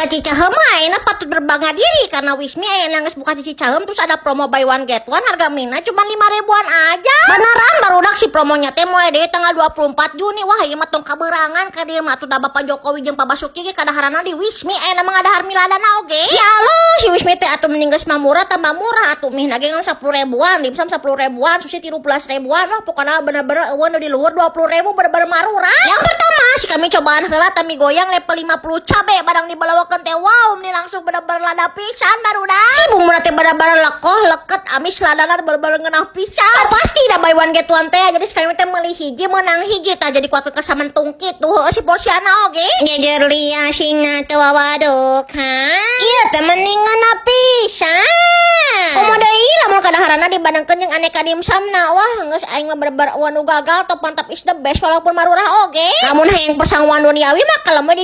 Warga Cicaheum mah ayeuna patut berbangga diri karena Wismi ayeuna geus buka di Cicaheum, terus ada promo buy one get one, harga mina cuma 5 ribuan aja. Beneran, barudak, si promonya teh mulai dari tanggal 24 Juni. Wah, ieu mah tong kabeurangan ka dieu mah atuh da Bapak Jokowi jeung Pak Basuki ge kadaharana di Wismi, ayeuna mah ngadahar mie ladana oge. Ya Allah, si Wismi teh atuh mending geus mah murah tambah murah atuh, mie ge ngan 10 ribuan, dimsum 10 ribuan, sushi 13 ribuan. Wah, pokoknya bener-bener euweuh nu di luhur 20 ribu, bener-bener marurah. Yang pertama si kami cobaan heula mie goyang level 50 cabe. Barang dibalawakeun teh, wow, ini langsung bener-bener lada pisan, barudak. Si bumbu teh bener-bener lekoh, leket, amis, ladana bener-bener ngeunah pisan. Oh, pasti dah buy one get one teh, jadi sekali teh meuli hiji menang hiji tah, jadi kuat kesamantung kitu heueuh si porsiana oge. Jejer lia sina teu wawaduk ha. Ieu teh mending ngeunah pisan. Komo deui lamun kadaharana dibandingkeun jeung aneka dimsumna. Wah, geus aing mah bener-bener euweuh nu gagal, top mantap, is the best walaupun marurah oge. Lamun hayang persanguan duniawi mah kalem we di